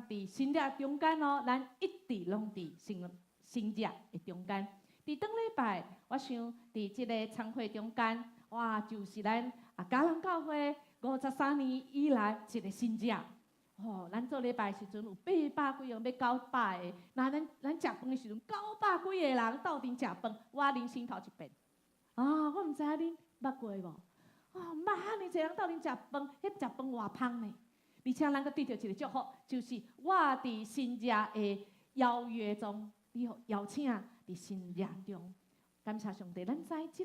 佇神跡中間哦，咱一直攏佇神神跡的中間。佇頂禮拜，我想佇這个餐會中間，哇，就是咱啊嘉南教會53年以來一个神跡。吼，咱做禮拜的時陣有八百幾個，欲900個。那咱食飯的時陣，九百幾个人鬥陣食飯，我人生頭一遍。啊，我毋知影恁捌過無？哦，捌遐爾濟人鬥陣食飯，彼食飯偌芳呢？而且咱閣得著一个祝福，就是我佇神跡的邀約中，你予邀請佇神跡中。感謝上帝，咱知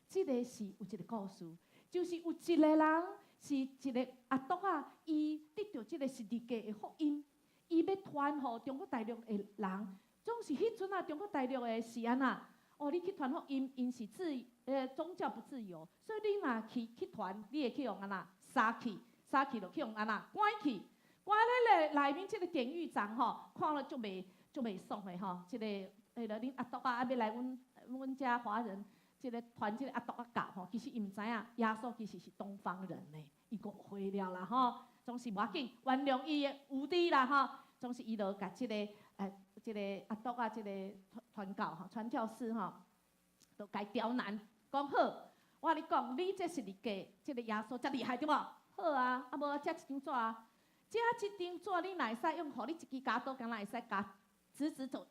這个是有一个故事，就是有一个人是一个阿篤仔，伊得著這个十字架的福音，伊欲傳予中國大陸的人，總是彼陣啊，中國大陸的是按怎？哦，你去傳福音，𪜶是宗教不自由，所以你若去傳，你會去予按怎殺去，殺去就去予按怎關去，關咧內面這个典獄長吼，看了足袂爽的吼，這个彼个恁阿篤仔啊欲來阮遮華人，這个傳這个阿篤仔教吼，其實伊毋知影耶穌其實是東方人呢，伊誤會了啦吼，總是無要緊，原諒伊的無知啦吼，總是伊就共這个阿篤仔，這个傳教吼，傳教士吼，就共伊刁難，講好，我共你講，你這十字架，這个耶穌遮厲害對無？好啊，啊無這一張紙啊，這一張紙你若會使用，予你一支鉸刀，敢若會使鉸直直走，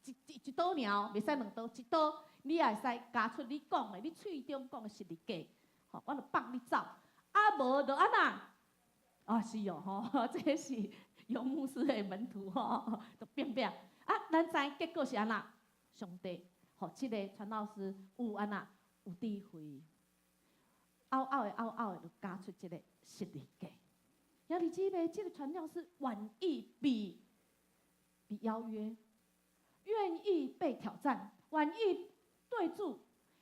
一刀爾，袂使兩刀，一刀你也會使鉸出你講的，你喙中講的十字架，吼，我就放你走。啊無就按怎？啊是哦吼，這是楊牧師的門徒吼，就變變。啊，咱知結果是按怎？上帝，予這个傳道師有按怎？有智慧，拗拗的拗拗的，就鉸出這个十字架。兄弟姊妹，這个傳教士願意被邀約，願意被挑戰，願意對主。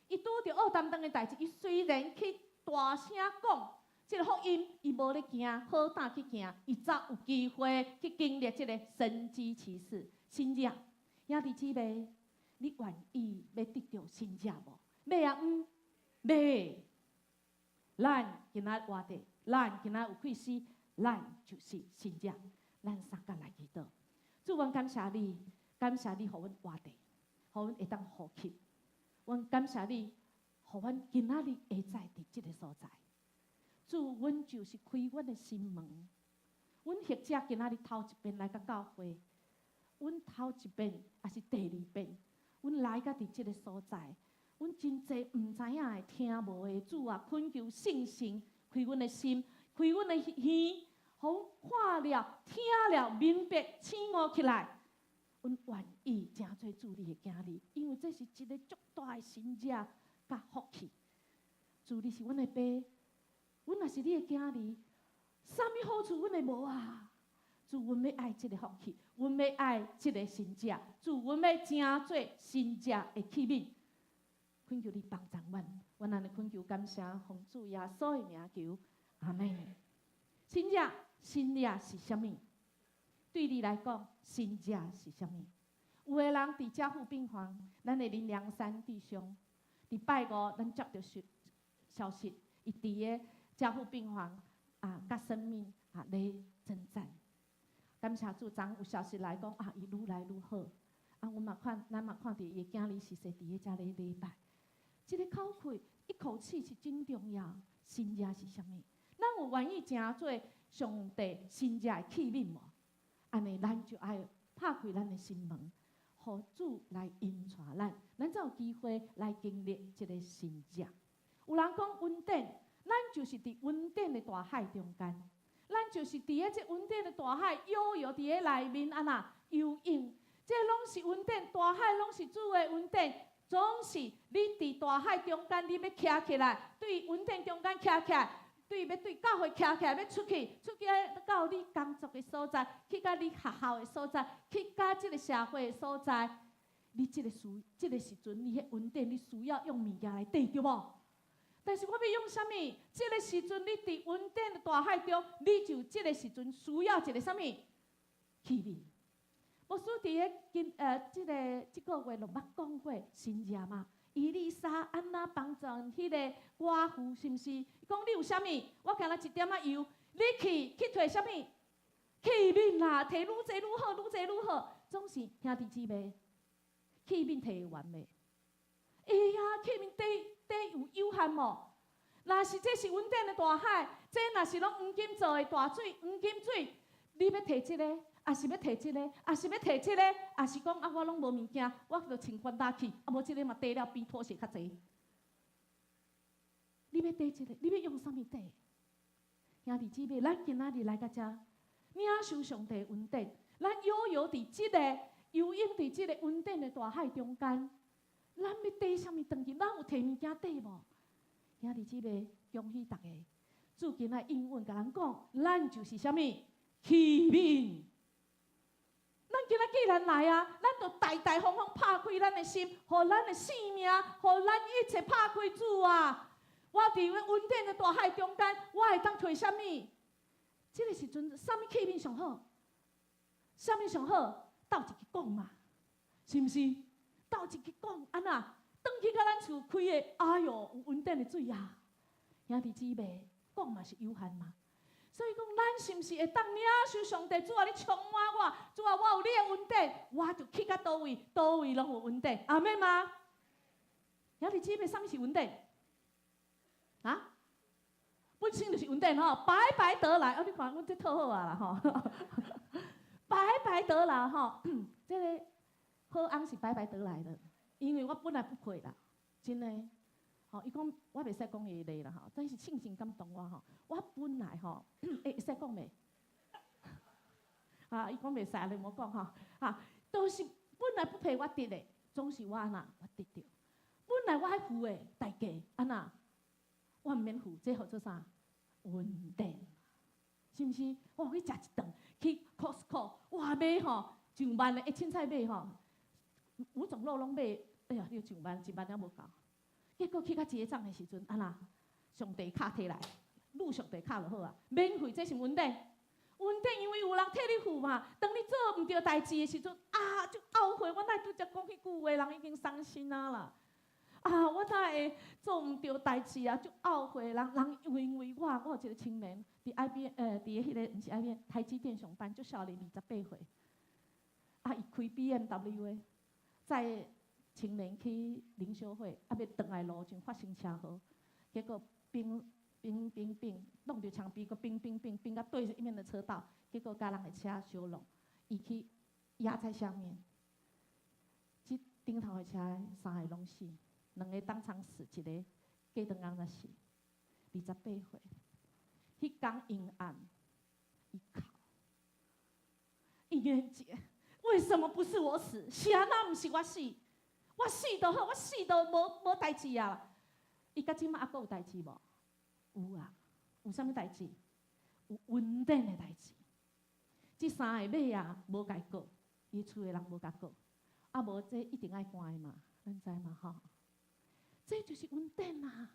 伊拄著僫擔當的代誌，伊雖然去大聲講這个福音，伊無咧驚，好膽去行，伊才有機會去經歷這个神蹟奇事。神跡，兄弟姊妹，你願意欲得著神跡無？欲啊，毋？欲。咱今仔活著，咱今仔有氣息，咱就是神跡。咱三個來祈禱，主，阮感謝你，感謝你予阮活著，予阮會當呼吸。阮感謝你，予阮今仔日會在佇這个所在。主，阮就是開阮的心門。阮或者今仔日頭一遍來到教會，阮頭一遍抑是第二遍，阮來到佇這个所在，阮真濟毋知影的、聽無的，主啊，懇求聖神開阮的心，開阮的耳，予阮看了、聽了、明白、醒悟起來。阮願意成做主你的囝兒，因為這是一个足大的神跡佮福氣。主，你是阮的爸，阮若是你的囝兒，啥物好處阮會無啊？主，阮欲愛這个福氣，阮欲愛這个神跡，主，阮欲成做神跡的器皿。懇求你幫助阮，阮按呢懇求感謝，奉主耶穌的名求，阿們。神跡，神跡是啥物？對你來講，神跡是啥物？有的人佇加護病房，咱的林良山弟兄，佇拜五，咱接著消息，伊佇个加護病房啊，佮生命啊咧爭戰。感謝主，昨有消息來講啊，伊愈來愈好。啊，阮嘛看，咱嘛看著伊的囝兒是說佇咧遮咧禮拜。這个口氣，一口氣是真重要。神跡是啥物？咱有願意成做上帝神跡的器皿無？按呢，咱就愛拍開咱的心門，予主來引帶咱，咱才有機會來經歷這个神跡。有人講恩典，咱就是佇恩典的大海中間，咱就是佇咧這恩典的大海悠游佇咧內面按怎游泳，這攏是恩典，大海攏是主的恩典。總是你佇大海中間，你欲徛起來，對恩典中間徛起來，對欲對教會徛起來，欲出去，出去到你工作的所在，去到你學校的所在，去到這个社會的所在，你這个需，這个時陣，你彼恩典，你需要用物件來綴，對無？但是我欲用啥物？這个時陣你佇恩典的大海中，你就這个時陣需要一个啥物器皿？牧師佇咧今這个這個月就捌講過神跡嘛？以利沙按怎幫助彼个寡婦？是毋是？伊講你有啥物？我敢若一點仔油，你去去提啥物？器皿啦，提愈濟愈好，愈濟愈好，總是兄弟姊妹，器皿提會完袂？會啊，器皿底底有有限無？若是這是恩典的大海，這若是攏黃金做的大水，黃金水，你欲提這个，抑是欲提這个，抑是欲提這个，抑是講啊，我攏無物件，我就穿寬大去，啊無這个嘛綴了比拖鞋較濟。你欲綴這个，你欲用啥物綴？兄弟姊妹，咱今仔日來到遮，領受上帝恩典，咱悠游佇這个游泳佇這個恩典的大海中間，咱欲綴啥物轉去？咱有提物件綴無？兄弟姊妹，恭喜大家！主今仔應允共咱講，咱就是啥物器皿。咱今仔既然來啊，咱就大大方方拍開咱的心，予咱的性命，予咱一切拍開主啊！我佇恩典的大海中間，我會當提啥物？這个時陣，啥物器皿上好？啥物上好？鬥一支講嘛，是毋是？鬥一支講，按怎？轉去共咱厝開的，哎喲，有恩典的水啊！兄弟姊妹，講嘛是有限嘛。所以講，咱是毋是會當領受上帝？主啊，你充滿我，主啊，我有你的恩典，我就去到佗位，佗位攏有恩典。阿們嗎？兄弟姊妹，啥物是恩典？啊？本身就是恩典吼，白白得來。啊，你看阮這套好啊啦吼，白白得來吼，這个好翁是白白得來的，因為我本來不配啦，真的。吼，伊講我袂使講伊的例啦吼，但是聖神感動我吼，我本來吼，欸，會使講袂？啊，伊講袂使，你莫講吼，啊，都是本來不配我得的，總是我按怎我得著。本來我愛付的代價，按怎？我毋免付，這號做啥？恩典，是毋是？我去食一頓，去 Costco，哇買吼上萬的，凊彩買吼，五種肉攏買，哎呀，你上萬一萬也無夠。結果去到結帳的時陣，按怎？上帝卡提來，錄上帝卡就好啊，免費，這是恩典。恩典因為有人替你付嘛。當你做毋對代誌的時陣，啊，就懊悔，我哪會拄才講彼句話，人已經傷心啊啦。啊，我哪會做毋對代誌啊？就懊悔，人人因為我，我有一個青年，佇 IBM，佇彼个毋是 IBM，台積電上班，足少年，28歲。啊，伊開 BMW 的，載青年去靈修會，啊，欲轉來路上發生車禍，結果冰冰冰冰，弄著牆壁，閣冰冰冰冰到對面的車道，結果共人的車相挵，伊去壓在下面。這頂頭的車三個攏死，兩个當場死，一个過兩工才死。28歲，彼工陰暗，伊哭，伊冤結，為什麼不是我死？是按怎毋是我死？我死就好，我死都無代誌啊！伊到這馬猶閣有代誌無？有啊，有啥物代誌？有恩典的代誌。這三个尾啊，無共告，伊厝的人無共告，啊無這一定愛關的嘛，咱知嘛吼？這就是恩典啊！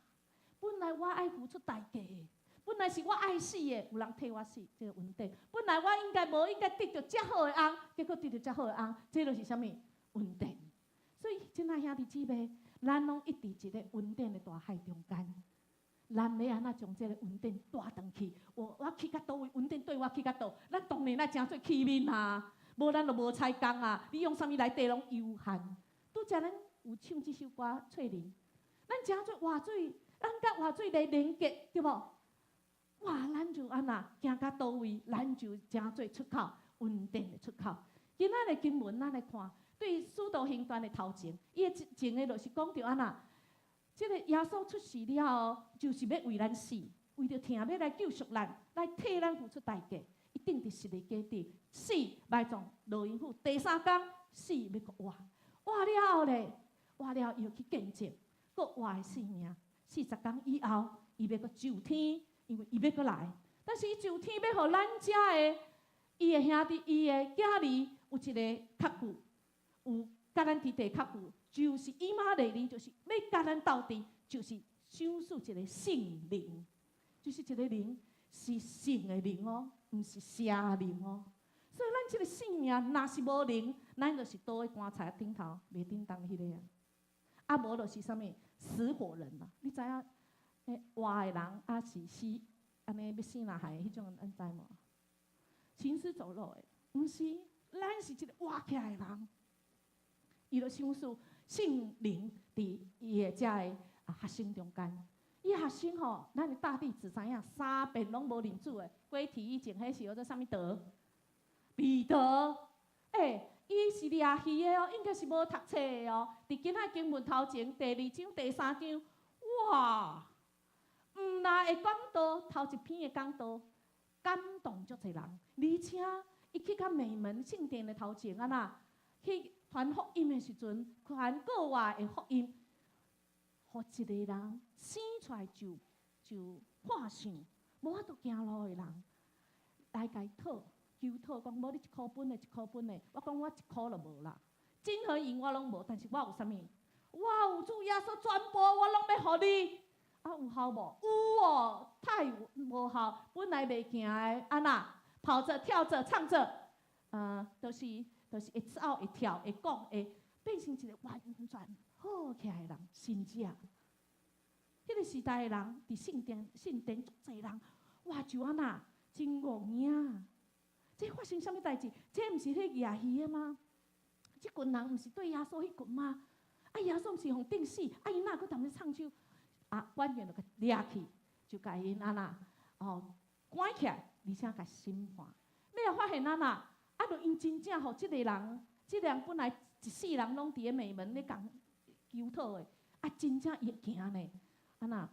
本來我愛付出代價的，本來是我愛死的，有人替我死，這個恩典。本來我應該無應該得著遮好的翁，結果得著遮好的翁，這就是啥物？恩典。所以，親愛兄弟姊妹，咱攏一直佇一个恩典的大海中間。咱欲按怎將這個恩典帶轉去？我去到佗位，恩典對我去到佗，咱當然愛成做器皿啊！無咱就無彩工啊！你用啥物來綴攏有限。拄才咱有唱這首歌《翠林》，咱成做活水，咱佮活水來連結，對無？哇！咱就按怎行到佗位，咱就成做出口，恩典的出口。今仔日經文，咱來看，對使徒行傳的頭前，伊的前的就是講著按怎？這个耶穌出世了後，就是欲為咱死，為著疼欲來救贖咱，來替咱付出代價。伊釘佇十字架頂，死埋葬落陰府，第三工死欲閣活，活了後咧，活了伊又去見證，閣活的性命。40工以後，伊欲閣上天，因為伊欲閣來。但是伊上天欲予咱遮的伊的兄弟、伊的囝兒有一个確據，有佮咱佇地確據，就是以馬內利，就是欲佮咱鬥陣，就是賞賜一个聖靈，就是一个靈是聖的靈哦，毋是邪靈哦。所以咱這个性命若是無靈，咱就是倒佇棺材頂頭袂振動彼个啊。啊，無就是啥物死火人嘛？你知影？欸，活的人啊是死，按呢欲死若害彼種，咱知無？行屍走肉的，毋是，咱是一个活起來的人。伊就賞賜聖靈佇伊的遮个啊學生中間。伊學生吼，咱的大弟子知影，三遍攏無認主的。過去以前，彼是叫做啥物德？彼得，欸，伊是掠魚的哦，應該是無讀冊的哦。佇今仔經文頭前，第二章、第三章，哇！毋但會講道，頭一篇的講道，感動足濟人，而且伊去到美門聖殿的頭前啊呐，去傳福音的時陣，傳國外的福音，予一個人生出來就破相，無法度行路的人，來共伊討求討，講無你一箍分的，一箍分的，我講我一箍都無啦，金和銀我攏無，但是我有啥物？我有主耶穌全部我攏欲予你。啊，有效無？有哦，太無效。本來袂行的，按怎跑著、跳著、唱著，就是會走、會跳、會講、會變成一個完全好起來的人，神跡。彼個時代的人，佇聖殿、聖殿足濟人，哇，就按怎真戇影。這發生啥物代誌？這毋是彼掠魚的嗎？這群人毋是對耶穌彼群嗎？啊，耶穌毋是予釘死，啊，𪜶哪閣踮咧唱首？啊，官員就共掠去，就共𪜶按怎哦關起來，而且共審判。尾仔發現按怎？啊，著𪜶真正予這個人，這個人本來一世人攏佇咧美門咧共求討的，啊，真正伊會行呢？按怎？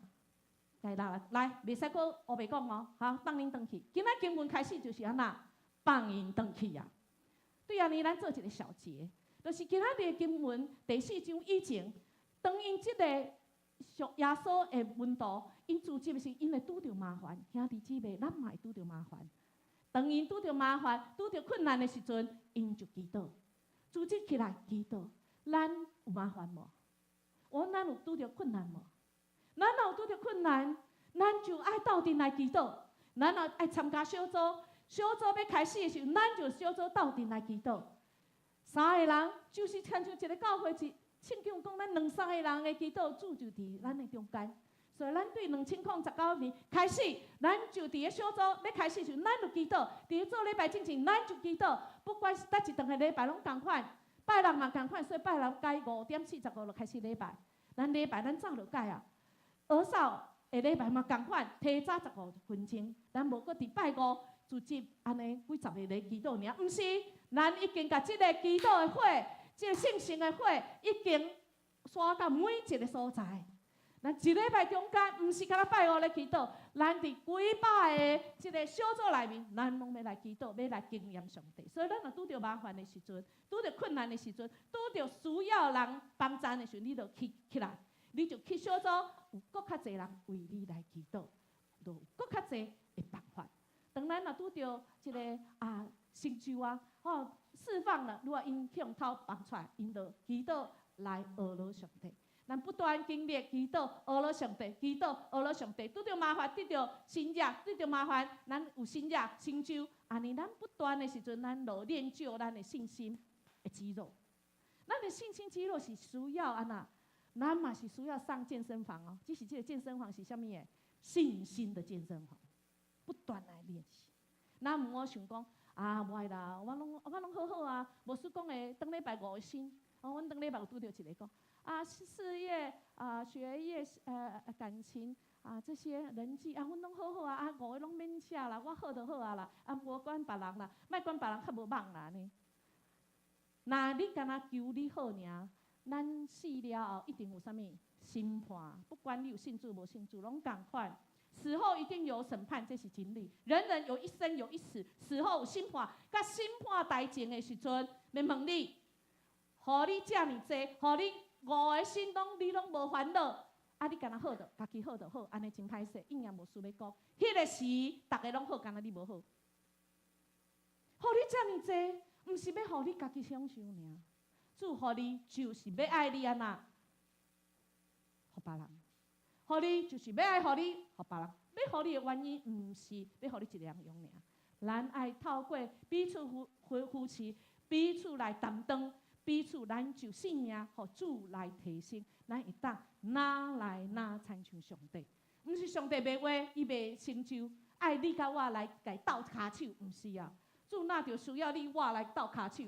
來來來，袂使閣烏白講哦，好，放𪜶轉去。今仔經文開始就是按怎？放𪜶轉去啊！對按呢，咱做一個小結，就是今仔日經文第四章以前，當𪜶這個屬耶穌的門徒，𪜶組織的時，𪜶會拄著麻煩，兄弟姊妹，咱嘛會拄著麻煩。當𪜶拄著麻煩、拄著困難的時陣，𪜶就祈禱，組織起來祈禱。咱有麻煩無？咱有拄著困難無？咱若有拄著困難，咱就愛鬥陣來祈禱。咱若愛參加小組，小組欲開始的時陣，咱就小組鬥陣來祈禱。三個人就是親像一個教會，一聖經有講，咱兩三個人的祈禱，主就佇咱的中間。所以咱對2019年開始，咱就佇咧小組欲開始時，咱就祈禱；佇咧做禮拜進前，咱就祈禱。不管是佗一頓的禮拜攏仝款，拜六嘛仝款，所以拜六改5點45就開始禮拜。咱禮拜咱早就改啊。兒少的禮拜嘛仝款，提早15分鐘。咱無閣佇拜五組織按呢幾十个咧祈禱爾，毋是，咱已經共這个祈禱的火，這个聖神的火，已經徙到每一个所在。咱一禮拜中間，毋是干焦拜五咧祈禱，咱佇幾百个這个小組內面，咱攏欲來祈禱，欲來經驗上帝。所以咱若拄著麻煩的時陣，拄著困難的時陣，拄著需要人幫贊的時陣，你就去起來，你就去小組，有閣較濟人為你來祈禱，就有閣較濟的辦法。當咱若拄著這个啊成就啊，吼釋放了，如果𪜶去予偷放出來，𪜶就祈禱來學落上帝。咱不斷經歷祈禱，學落上帝，祈禱學落上帝，拄著麻煩，拄著新惹，拄著麻煩，咱有新惹成就，按呢咱不斷的時陣，咱就練就咱的信心的肌肉。咱的信心肌肉是需要按怎？咱嘛是需要上健身房哦。只是這个健身房是啥物的？信心的健身房，不斷來練習。咱毋好想講啊，無愛啦，我攏好好啊。牧師講的，當禮拜五个心，哦，阮當禮拜有拄著一个講。啊，事業啊，學業，感情啊，這些人際啊，阮攏好好啊，啊，五个攏免寫啦，我好就好啊啦，啊，無管別人啦，莫管別人較無網啦按呢。若你干焦求你好爾，咱死了後一定有啥物審判，不管你有信主無信主，攏仝款。死後一定有審判，這是真理。人人有一生有一死，死後有審判。佮審判台前的時陣，欲問你，予你遮爾濟，予你五个心攏你攏無煩惱，啊！你干焦好著，家己好就好，按呢真歹勢，應驗無事欲講。彼个時，逐个攏好，干焦你無好。予你遮爾濟，毋是欲予你家己享受爾，主予你就是欲愛你按怎，予別人。予你就是欲愛予你，予別人。欲予你的原因，毋是欲予你一个人用爾。咱愛透過彼此扶持，彼此來擔當。彼此，咱就性命予主來提升，咱會當愈來愈親像上帝。毋是上帝袂話，伊袂成就，愛你佮我來共伊鬥跤手，毋是啊。主若著需要你我來鬥跤手，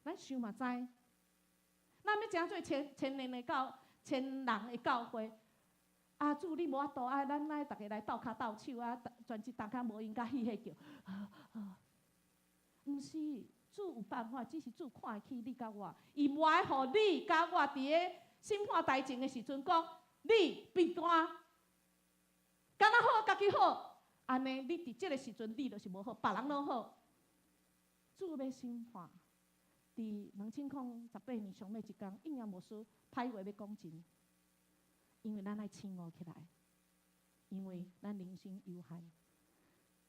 咱想嘛知。咱欲成做千千年的教千人的教會，啊主你無法度啊，咱愛逐家來鬥跤鬥手啊，全職逐工無閒共彼彼叫。毋是，主有辦法，只是主看會起你佮我，伊無愛予你佮我佇咧審判台前的時陣講，你變單，敢若好，家己好，按呢你佇這个時陣你就是無好，別人攏好。主欲審判，佇2018年上尾一工，應驗牧師歹話欲講真，因為咱愛醒悟起來，因為咱人生有限。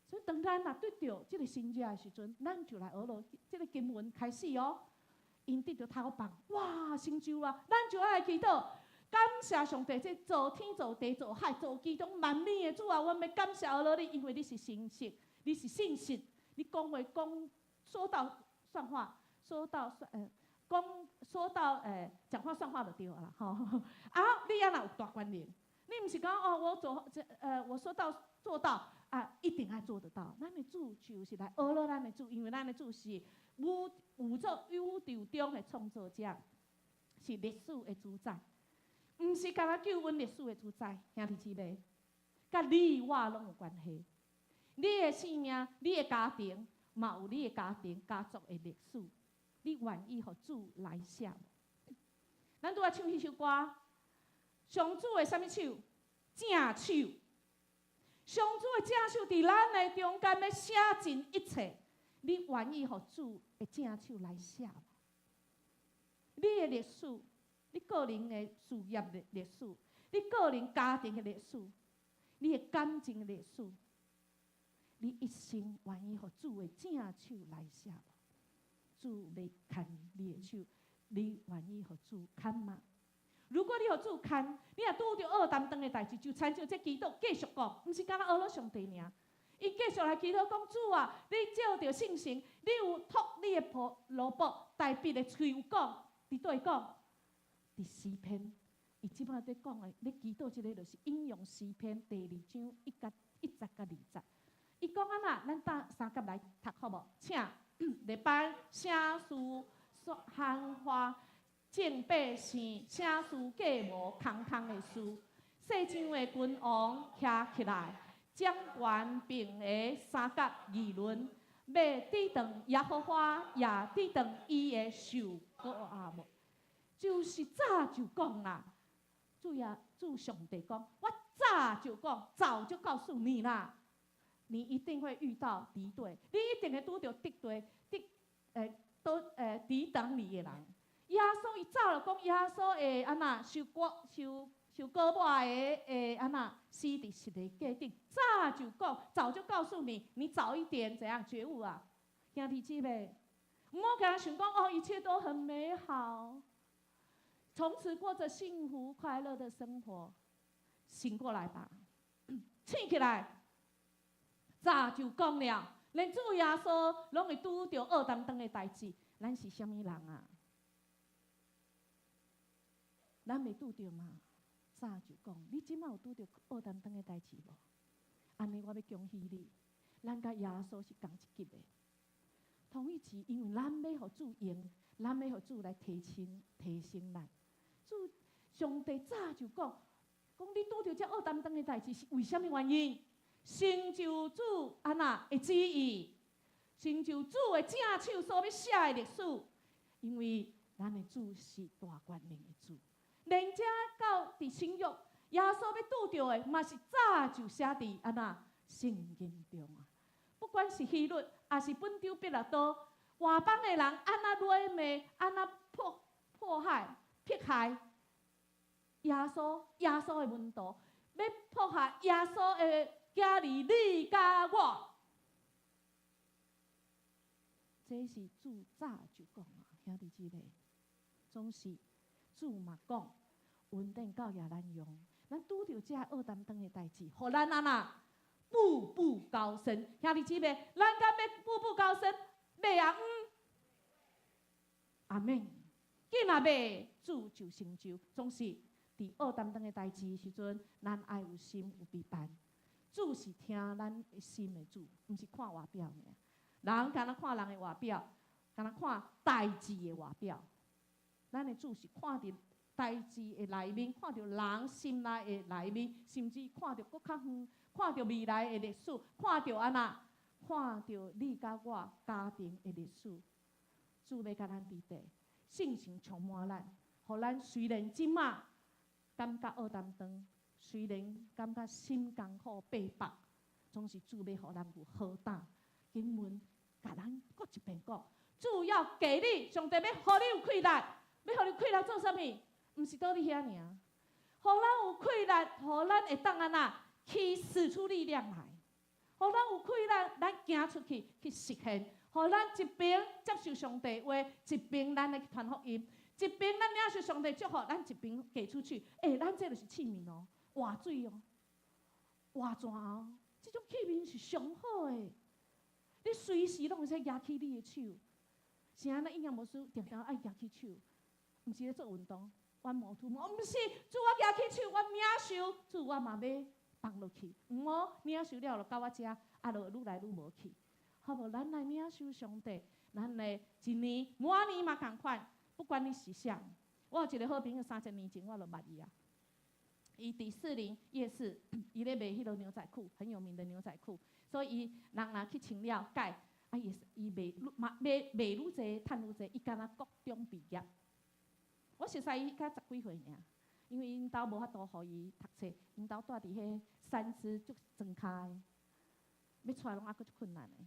所以當咱若得著這个神跡的時陣，咱就來學囉。這个經文開始哦，𪜶得著頭棒，哇，成就啊！咱就愛祈禱，感謝上帝，這造天造地造海造其中萬物的主啊！阮欲感謝阿你，因為你是誠實，你是信實，你講話講說到算話，說到算講說到講話算話就對啦吼。啊，你抑若有大權能，你毋是講哦，我做這我說到做到。啊，一定愛做得到。咱的主就是來學囉咱的主，因為咱的主是宇宙中的創造者，是歷史的主宰，毋是干焦救阮歷史的主宰，兄弟姊妹，佮你我攏有關係。你的性命，你的家庭，嘛有你的家庭家族的歷史，你願意予主來寫無？咱拄仔唱彼首歌，上主的啥物手？正手。上主的正手佇咱的中間，欲寫盡一切。你願意予主的正手來寫無？你的歷史，你個人的事業的歷史，你個人家庭的歷史，你的感情的歷史，你一生願意予主的正手來寫無？主欲牽你的手，你願意予主牽嗎？如果你予主牽，你若拄著惡擔當的代誌，就親像這祈禱繼續講，毋是干焦學囉上帝爾。伊繼續來祈禱講：主啊，你借著聖神，你有託你的僕奴僕大衛的喙有講，佇佗位講？佇詩篇，伊這擺佇講的，咧祈禱這个就是引用詩篇第二章1節佮2節。伊講按怎？咱搭三甲來讀好無？請禮拜寫事閒話。眾百姓寫事計謀空空的事，世上的君王徛起來，掌權柄的相佮議論，欲抵擋耶和華，也抵擋伊的受膏物。就是早就講啦，主耶主上帝講，我早就講，早就告訴你啦，你一定會遇到敵對，你一定會拄著敵對，敵都抵擋你的人。耶穌伊早就講，耶穌會按怎受割受受膏抹的會按怎死佇十字架頂，早就講，早就告訴你，你早一點怎樣覺悟啊？兄弟姊妹，毋好共人想講哦，一切都很美好，從此過著幸福快樂的生活。醒過來吧，醒起來，早就講了，連主耶穌攏會拄著惡擔當的代誌，咱是啥物人啊？咱袂拄著嗎？早就講，你這擺有拄著惡擔當的代誌無？按呢，我欲恭喜你，咱佮耶穌是仝一級的。同一級，因為咱欲予主用，咱欲予主來提升提升咱。主上帝早就講，講你拄著這惡擔當的代誌是為啥物原因？成就主按怎的旨意，成就主的正手所欲寫的歷史，因為咱的主是大權能的主。連這到佇新約，耶穌欲拄著的，嘛是早就寫佇按怎聖經中啊。不管是希律，抑是本丟彼拉多，外邦的人按怎辱罵，按怎迫害、迫害耶穌，耶穌的門徒，欲迫害耶穌的囝兒，你佮我，這是主早就講啊，兄弟姊妹，總是。主嘛講，恩典夠予咱用，咱拄著這惡擔當的代誌，予咱按怎步步高升。兄弟姊妹，咱敢欲步步高升？欲啊？嗯，阿們。緊若欲，主就成就。總是佇惡擔當的代誌時陣，咱愛有心有備辦。主是聽咱的心的主，毋是看外表爾。人敢若看人的外表，敢若看代誌的外表。咱的主是看佇代誌的內面，看著人心內的內面，甚至看著閣較遠，看著未來的歷史，看著按怎，看著你佮我家庭的歷史。主欲共咱佇地，信心充滿咱，予咱雖然這馬感覺烏擔當，雖然感覺心艱苦爬百，總是主欲予咱有好膽。經文共咱閣一遍講，主要給你，上帝欲予你有氣力，欲予你氣力做啥物？毋是倒佇遐爾，予咱有氣力，予咱會當按怎去使出力量來，予咱有氣力，咱行出去去實現，予咱一邊接受上帝話，一邊咱來去傳福音，一邊咱領受上帝祝福，咱一邊給出去。欸，咱這就是器皿哦，活水哦，活泉哦，這種器皿是上好的。你隨時攏會使舉起你的手，是按怎營養牧師定定愛舉起手，毋是咧做運動。阮無吐無，毋是，主我舉起手，我領受，主我嘛欲放落去，毋好領受了就到我遮，啊，就愈來愈無去。好無？咱來領受上帝，咱來一年每年嘛仝款，不管你是啥。我有一個好朋友，30年前我就捌伊啊。伊佇士林夜市，伊咧賣彼个牛仔褲，很有名的牛仔褲，所以伊人若去穿了改，啊伊伊賣嘛賣賣愈濟，趁愈濟，伊敢若國中畢業。我熟似伊才十幾歲爾，因為𪜶兜無法度予伊讀冊，𪜶兜住佇彼三芝足莊跤的，欲出來攏猶閣足困難的。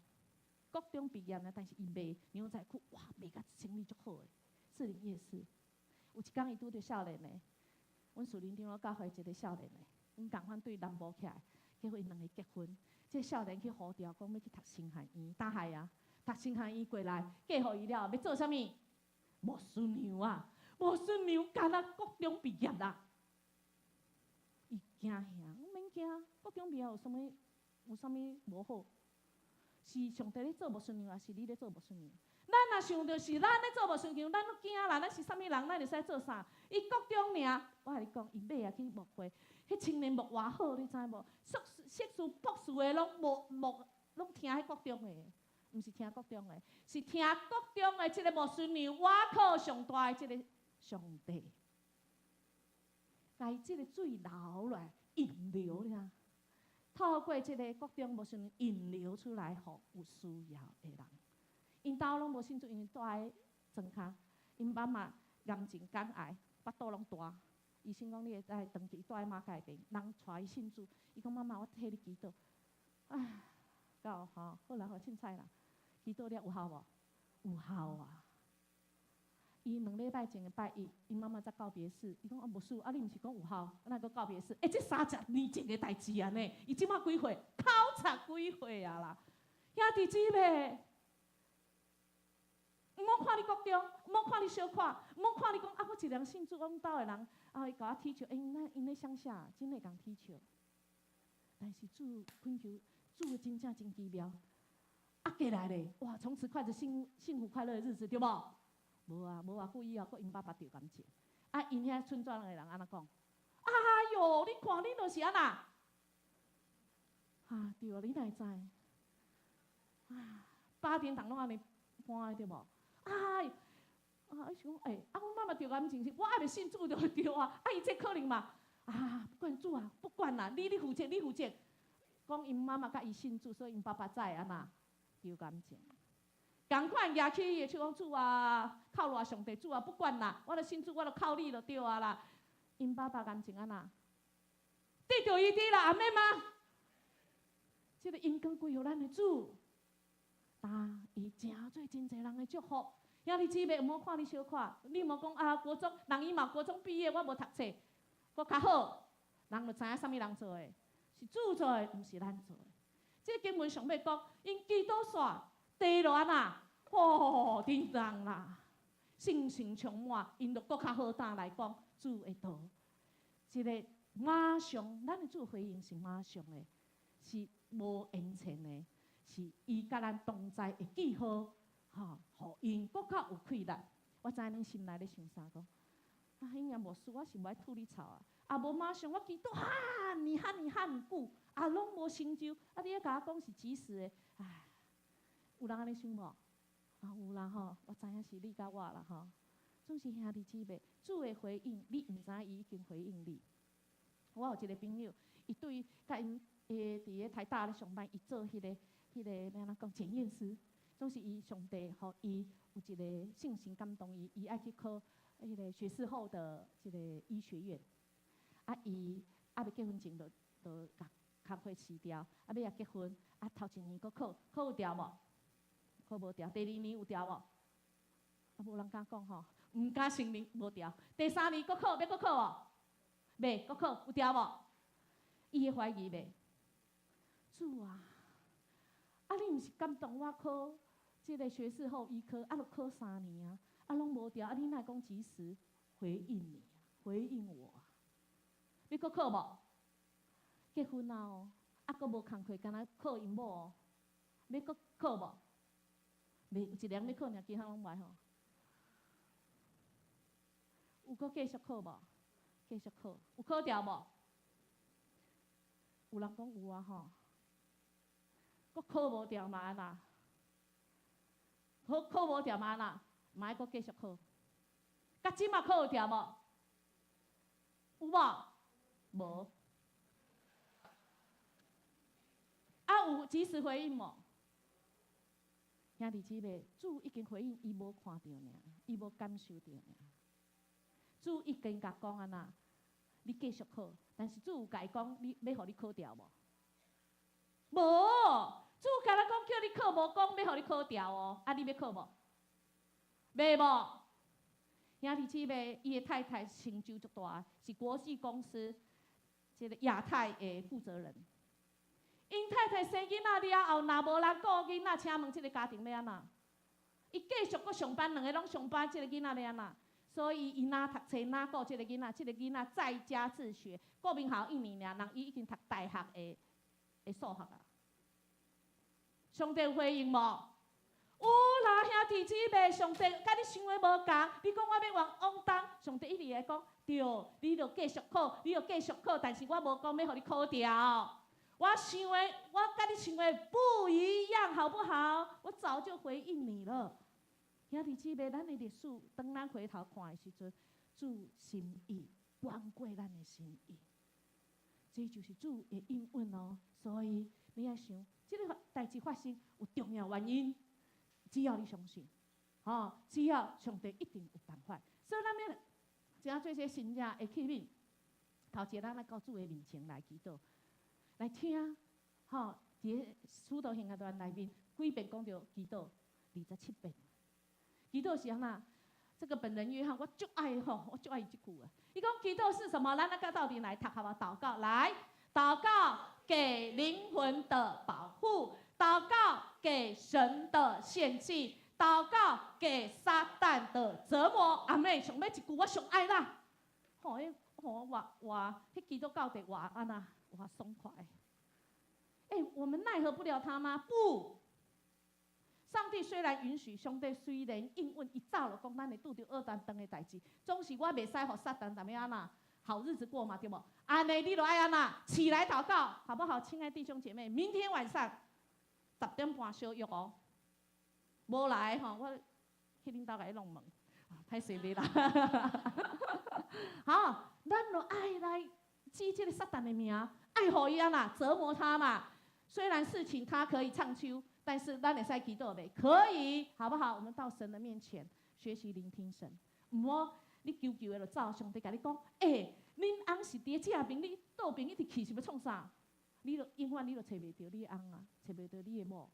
國中畢業呢，但是伊賣牛仔褲，哇，賣甲生意足好的。士林夜市，有一工伊拄著少年的，阮士林長老教會一個少年的，𪜶仝款對南部起來，結果𪜶兩个結婚。這個少年去呼召講欲去讀神學院，大海啊，讀神學院過來，嫁予伊了，欲做啥物？牧師娘啊！牧師娘敢若國中畢業啦，伊驚嚇，毋免驚，國中畢業有啥物？有啥物無好？是上帝咧做牧師娘，抑是你咧做牧師娘？咱若想著是咱咧做牧師娘，咱攏驚啦！咱是啥物人？咱會使做啥？伊國中爾，我共你講，伊尾仔去牧會，彼青年牧偌好，你知無？碩士、碩士、博士的攏無無，攏聽彼國中的，毋是聽國中的，是聽國中的這個牧師娘，倚靠上大的這個上帝，共這個水流來引流爾，透過這個國中牧師娘引流出來，予有需要的人。𪜶兜攏無信主，因為住佇莊跤，𪜶媽媽癌症肝癌，腹肚攏大。醫生講你會使長期住佇馬偕病，人帶伊信主，伊講媽媽，我替你祈禱。唉，到吼，好啦，好凊彩啦，祈禱了有效無？有效啊！伊2禮拜前的拜一，𪜶媽媽才告別式。伊講啊，牧師，啊你毋是講有效，哪閣告別式？欸，這30年前的代誌啊呢？伊這馬幾歲？九十幾歲啊啦！兄弟姊妹，毋好看你國中，毋好看你小可，毋好看你講啊，我一個人信主，阮兜的人啊會共我踢笑，欸，𪜶咧鄉下真會共踢笑。但是主懇求，主真正真奇妙。啊，過來咧，哇！從此過著幸幸福快樂的日子，對無？無啊，無偌久以後，閣𪜶爸爸著癌症。啊，𪜶遐村莊的人按怎講？哎喲，你看你就是按怎？啊，對啊，你哪會知？啊，八點檔攏按呢搬的對無？哎，啊，伊想講，欸，啊，阮媽媽著癌症時，我猶未信主就對啊。啊，伊這可能嘛，啊，不管主啊，不管啦，你負責，你負責。講𪜶媽媽佮伊信主，所以𪜶爸爸才會按怎著癌症。仝款舉起伊的手講主啊，靠賴上帝主啊，不管啦，我著信主，我著靠你就對啊啦。𪜶爸爸癌症按怎？得著醫治啦，阿們嗎？這個榮光歸予咱的主，但伊成做真濟人的祝福。兄弟姊妹，毋好看你小可，你毋好講啊，國中人伊嘛國中畢業，我無讀冊，閣較好，人就知影啥物人做的，是主做的，毋是咱做的。這個經文上尾講，𪜶祈禱煞，地就按怎？吼，震動啦，信心充滿，𪜶就閣較好膽來講主的道。這個馬上，咱的主回應是馬上的，是無延遲的，是伊佮咱同在的記號，吼，予𪜶閣較有氣力。我知影恁心內咧想啥講，啊，彼個牧師，我是無愛吐你槽啊，啊，無馬上我祈禱哈爾哈爾哈爾久，啊，攏無成就，啊，你咧共我講是即時的，唉。有人按呢想無？啊，有啦吼，我知影是你佮我啦吼。總是兄弟姊妹，主的回應，你毋知伊已經回應你。我有一個朋友，伊對佮𪜶佇咧台大咧上班，伊做彼個欲按怎講檢驗師，總是伊上帝予伊有一個聖神感動伊，伊愛去考彼個學士後的這個醫學院。啊，伊猶未結婚前就共工課辭掉，啊，尾仔結婚，啊，頭一年閣考，考有著無？考無著。第二年有著無？啊，無人敢講吼，毋敢承認無著。第三年閣考，欲閣考無？袂，閣考有著無？伊會懷疑袂？主啊，啊你毋是感動我考這個學士後醫科，啊，著考3年啊，啊攏無著，啊你哪會講及時回應你啊？回應我啊？你閣考無？結婚啊哦，啊閣無工課，干焦靠𪜶某哦，欲閣考無？袂，有一個人欲考爾，其他攏無愛吼。有閣繼續考無？繼續考，有考著無？有人講有啊吼，閣考無著嘛按怎？考考無著嘛按怎？嘛愛閣繼續考。佮這馬考有著無？有無？無。啊，有及時回應無？兄弟姊妹，主已經回應，伊無看著爾，伊無感受著爾。主已經共講按怎，你繼續考，但是主有共伊講，你欲予你考著無？無，主敢若講叫你考，無講欲予你考著哦。啊，你欲考無？袂無？兄弟姊妹，伊的太太成就足大，是國際公司這個亞太的負責人。𪜶太太生囡仔了後，若無人顧囡仔，請問這個家庭欲按怎？伊繼續閣上班，兩个攏上班，這個囡仔欲按怎？所以伊若讀冊，若顧這個囡仔，這個囡仔在家自學，國民校一年爾，人伊已經讀大學的數學啊。上帝有回應無？有啦，兄弟姊妹，上帝佮你想的無仝。你講我欲往往東，上帝一直會講對，你著繼續考，你著繼續考，但是我無講欲予你考著。我想的，我佮你想的不一樣，好不好？我早就回應你了。兄弟姊妹，咱的歷史，當咱回頭看的時陣，主心意懸過咱的心意，這就是主的應允哦。所以你愛想，這個代誌發生有重要原因，只要你相信，吼，只要上帝一定有辦法。所以咱欲怎樣做這個信者的器皿？頭一個，咱來到主的面前來祈禱，來聽，吼，佇個使徒行傳內面幾遍講著祈禱，27遍。祈禱是按怎？這個本仁約翰，我足愛吼，我足愛伊這句啊。伊講祈禱是什麼？咱來佮鬥陣來讀好無？禱告來，禱告給靈魂的保護，禱告給神的獻祭，禱告給撒旦的折磨。阿們，上尾一句我上愛啦。吼，彼吼活活，彼基督教的活按怎活爽快。欸，我們奈何不了他嗎？不。上帝雖然允許，上帝雖然應允，伊早就講咱會拄著惡單當的代誌，總是我袂使予撒旦踮遐按怎好日子過嘛，對無？按呢，你著愛按怎起來禱告，好不好？親愛弟兄姐妹，明天晚上10點半相約哦。無來吼，我去恁兜共你弄門，歹勢你啦。好，咱著愛來記這個撒旦的名，愛予伊按怎折磨他嘛。雖然事情他可以唱秋。但是咱會使祈禱袂？可以，好不好？我們到神的面前學習聆聽神。毋好你求求的就走，上帝共你講，欸，恁翁是佇正邊，你倒邊一直去是欲創啥？你著永遠你著揣袂著你的翁啊，揣袂著你的某，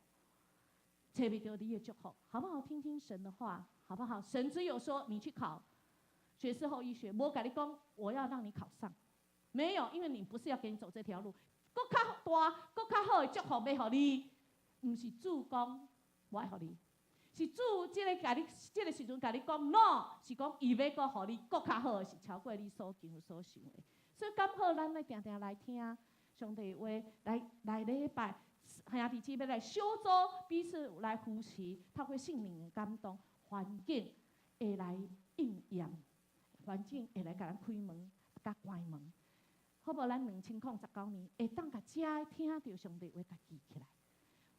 揣袂著你的祝福，好不好？聽聽神的話，好不好？神只有說你去考學士後醫學，無共你講我要讓你考上，沒有，因為你不是要給你走這條路，閣較大、閣較好的祝福欲予你。毋是主講我愛予你，是主這个共你這个時陣共你講 no，是講伊欲閣予你閣較好的，是超過你所求所想的。所以敢好，咱愛定定來聽上帝話，來來禮拜兄弟姊妹來小組彼此來扶持，透過聖靈的感動，環境會來應驗，環境會來共咱開門，佮關門。好無？咱2019年會當共遮聽著上帝話，共記起來。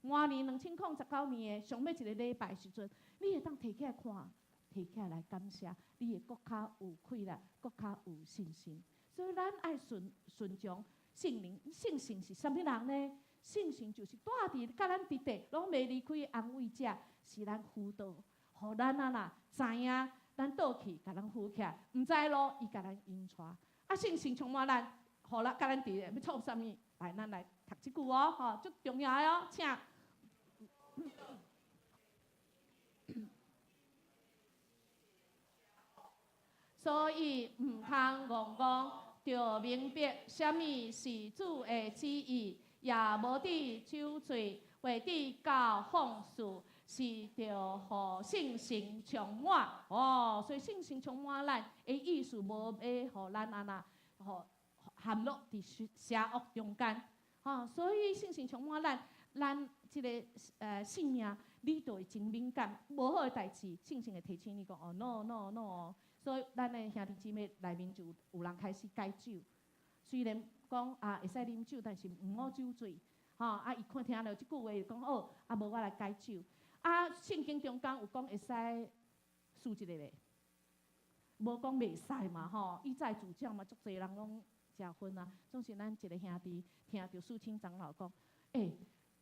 明年2019年的上尾一个禮拜時陣，你會當提起來看，提起來來感謝，你會閣較有氣力，閣較有信心。所以咱愛順從聖靈，聖神是啥物人呢？聖神就是蹛佇佮咱佇咧，攏袂離開的安慰者，是咱輔導，予咱啊啦知影，咱倒去共咱扶起來，毋知路伊共咱引帶。啊，聖神充滿咱，予咱佮咱佇咧欲創啥物？來，咱來讀這句哦，吼，足重要的哦，請。所以毋通戇戇，著明白啥物是主的旨意，也無致酒醉，或致到放肆，是著予聖神充滿。哦，所以聖神充滿咱的意思，無欲予咱按那，予陷落佇邪惡中間。吼，所以聖神充滿咱，咱這个性命，你就會真敏感，無好的代誌，聖神會提醒你講哦，no no no 哦。所以咱的兄弟姊妹內面就有人開始戒酒，雖然講啊會使啉酒，但是毋好酒醉。吼啊！伊看聽著這句話，講哦，啊無我來戒酒。啊，聖經中間有講會使輸一個袂？無講袂使嘛吼，以前主教嘛，足濟人攏食薰啊。總是咱一个兄弟聽著四清長老講，欸，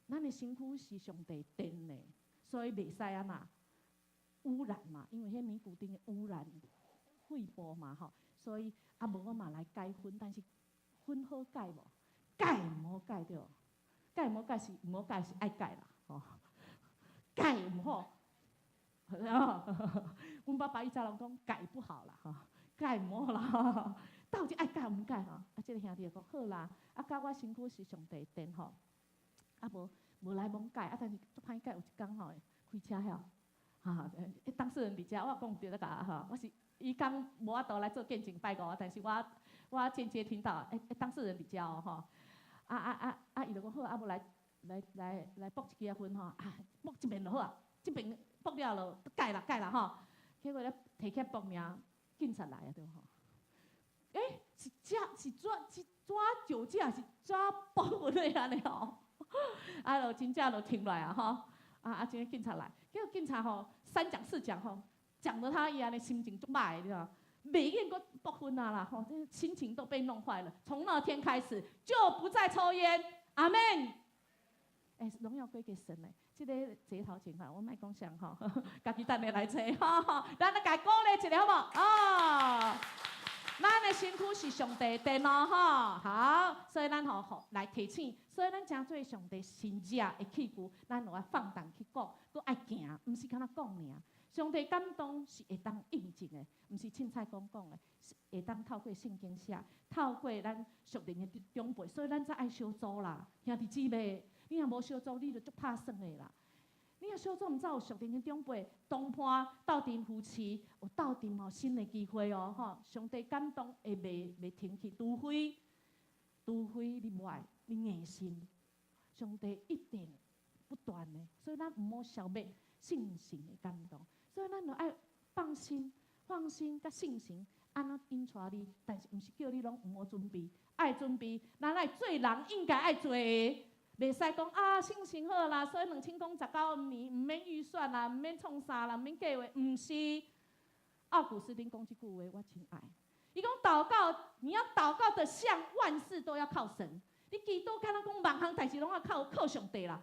咱的身軀是上帝殿的，所以袂使按那污染嘛，因為彼尼古丁會污染肺部嘛吼，所以啊無我嘛來戒薰，但是薰好戒無？戒毋好戒著，戒毋好戒是毋好戒是愛戒啦，吼，戒毋好。阮爸爸以前攏講戒不好啦，吼，戒毋好啦，到底愛戒毋戒吼？啊，這个兄弟就講好啦，啊，佮我身軀是上帝殿吼，啊無無來罔戒，啊，但是足歹戒，有一工吼開車遐，哈，當事人佇遮，我講毋著咧共吼，我是伊講無法度來做見證拜五，但是我間接聽到，欸，當事人佇遮哦吼，啊啊啊啊，伊就講好，啊無來來來來卜一支仔薰吼，啊卜這邊就好啊，這邊卜了就戒啦戒啦吼，結果咧提起卜爾，警察來啊對吼，欸，是這是怎是怎酒駕是怎卜薰的按呢吼，啊就真正就停落來啊吼，啊啊這个警察來，結果警察吼三講四講吼，講得他伊按呢心情足歹，你知無？袂願閣卜薰啊啦，吼，這心情都被弄壞了。從那天開始就不再抽菸，阿門。欸，榮耀歸給神嘞。這个這頭前哈，我莫講啥吼，家己等下來揣吼，咱來共鼓勵一下好無？哦，咱的身軀是上帝殿哦，吼，好，所以咱吼吼來提醒，所以咱成做上帝神者的器具，咱就愛放膽去講，閣愛行，毋是干焦講爾。上帝感動是會當印證的，毋是凊彩講講的，是會當透過聖經寫，透過咱屬靈的長輩，所以咱才愛小組啦，兄弟姊妹，你若無小組，你就足拍算的啦。你若小組毋知有屬靈的長輩同伴鬥陣扶持，有鬥陣吼新的機會哦，吼！上帝感動會袂停去，除非你無愛，你硬心，上帝一定不斷的，所以咱毋好消滅聖神的感動。所以咱就愛放心，放心，佮信心按怎引帶你，但是毋是叫你攏毋好準備，愛準備，咱愛做人應該愛做的，袂使講啊，信心好啦，所以2019年毋免預算啦，毋免創啥啦，毋免計劃，毋是。奧古斯丁講這句話，我真愛。伊講禱告，你要禱告的像萬事都要靠神。你祈禱敢若講萬項代誌攏愛靠上帝啦。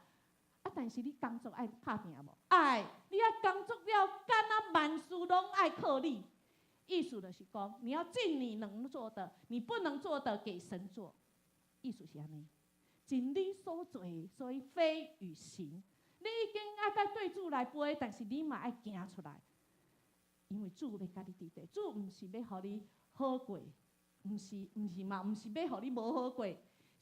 啊！但是你工作愛拍拚無？愛，你愛工作了，敢若萬事攏愛靠你。意思就是講，你要盡你能做的，你不能做的給神做。意思是按呢，盡你所做，所以飛與行，你已經愛該對主來飛，但是你嘛愛行出來，因為主欲佮你佇咧，主毋是欲予你好過，毋是毋是嘛，毋是欲予你無好過。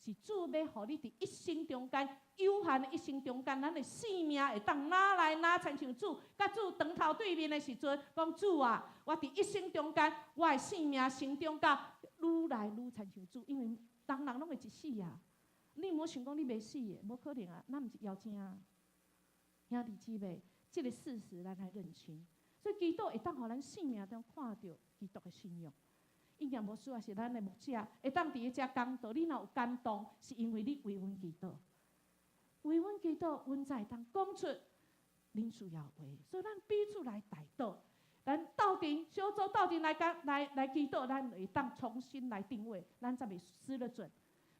是主欲予你佇一生中間有限的一生中間，咱的性命會當拿來拿，親像主，佮主當頭對面的時陣，講主啊，我佇一生中間，我的性命成長到愈來愈親像主，因為人人攏會一死啊！你毋好想講你袂死的，無可能啊！咱毋是妖精啊！兄弟姊妹，這个事實咱愛認清。所以祈禱會當予咱生命中看著基督的信仰。伊若無輸也是咱的牧者，會當佇咧遮講道，你若有感動，是因為你為阮祈禱。為阮祈禱，阮才會當講出恁需要話。所以咱彼此來代禱，咱鬥陣小組鬥陣來講來來祈禱，咱會當重新來定位，咱才袂失了準。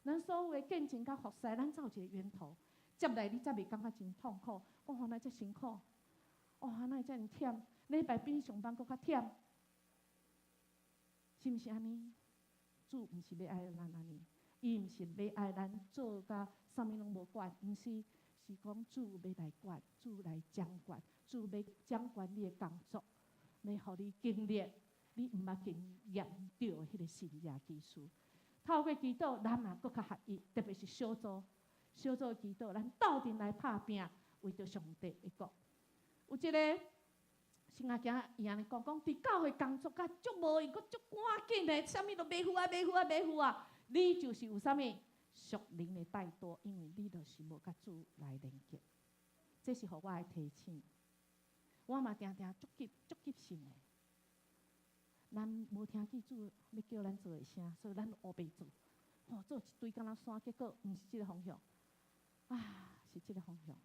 咱所有的見證佮服侍，咱才有一個源頭。接來你才袂感覺真痛苦。哦，原來遮辛苦，哦，原來遮爾忝，禮拜比上班閣較忝，是毋是按呢？主毋是欲愛咱按呢，伊毋是欲愛咱做甲啥物攏無管，毋是，是講主欲來管，主來掌管，主欲掌管你的工作，欲予你經歷你毋捌經驗著的彼個神蹟奇事。透過祈禱，咱嘛閣較合一，特別是小組，小組祈禱，咱鬥陣來拍拚，為著上帝的國。有一个先仔囝伊按呢講，講佇教會工作甲足無閒，閣足趕緊的，啥物都馬虎啊，馬虎啊，馬虎啊！你就是有啥物屬靈的怠惰，因為你就是無佮主來連結。這是予我的提醒。我嘛定定足急足急性的。咱無聽見主欲叫咱做的聲，所以咱烏白做，吼，做一堆敢若山，結果毋是這个方向，啊，是這个方向。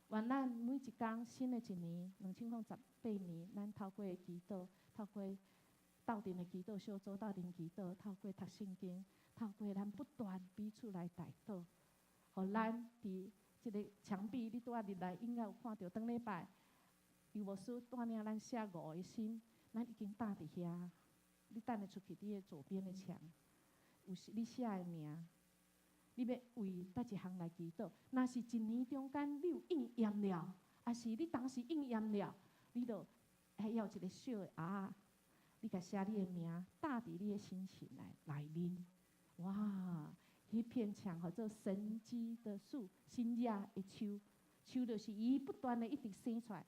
願咱每一工新的一年，2018年，咱透過祈禱，透過鬥陣的祈禱，小組鬥陣祈禱，透過讀聖經，透過咱不斷彼此來代禱，予咱佇這个牆壁，你拄仔入來應該有看著，頂禮拜尤牧師帶領咱寫五個心，咱已經貼佇遐。你等下出去，佇个左邊的牆有你寫的名，你欲為佗一項來祈禱。若是一年中間你有應驗了，抑是你當時應驗了，你就還要一個小的盒仔，你共寫你的名，貼佇你的心情內內面。哇！彼片牆號做神蹟的樹，神蹟的樹，樹就是伊不斷的一直生出來。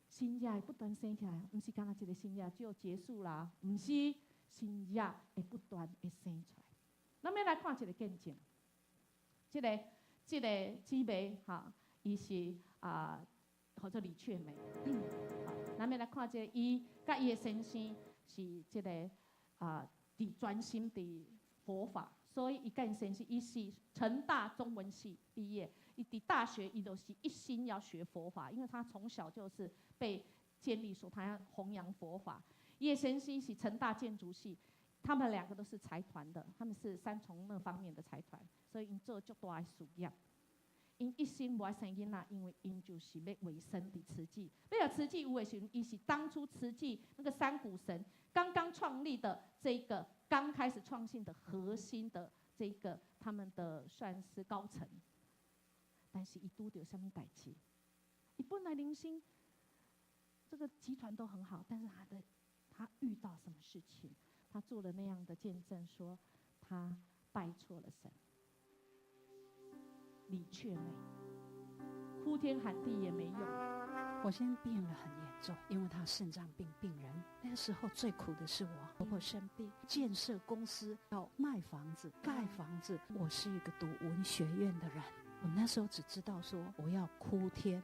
神蹟會不斷生起來，毋是干焦一个神蹟就結束啦，毋是，神蹟會不斷的生出來。咱欲來看一个見證，這个姊妹哈，伊是啊，號做李雀美。好，咱欲來看這个，伊佮伊的先生是這个啊，佇專心佇佛法，所以伊佮𪜶先生，伊是成大中文系畢業。伊佇大學，伊就是一心要學佛法，因為他從小就是被建立說他要弘揚佛法。葉先生是成大建築系，他們兩個都是財團的，他們是三重那方面的財團，所以𪜶做足大的事業。𪜶一心無愛生囡仔，因為𪜶就是欲委身佇慈濟。欲慈濟有的時陣，伊是當初慈濟那個三股繩剛剛創立的這個剛開始創新的核心的這個他們的算是高層。但是伊拄著啥物代誌？伊本來人生這個集團都很好，但是他遇到什麼事情？他做了那樣的見證，說他拜錯了神。李雀美，哭天喊地也沒用。我先病得很嚴重，因為他腎臟病病人。那個時候最苦的是我婆婆生病，建設公司要賣房子、蓋房子。我是一個讀文學院的人。我那時候只知道說，我要哭天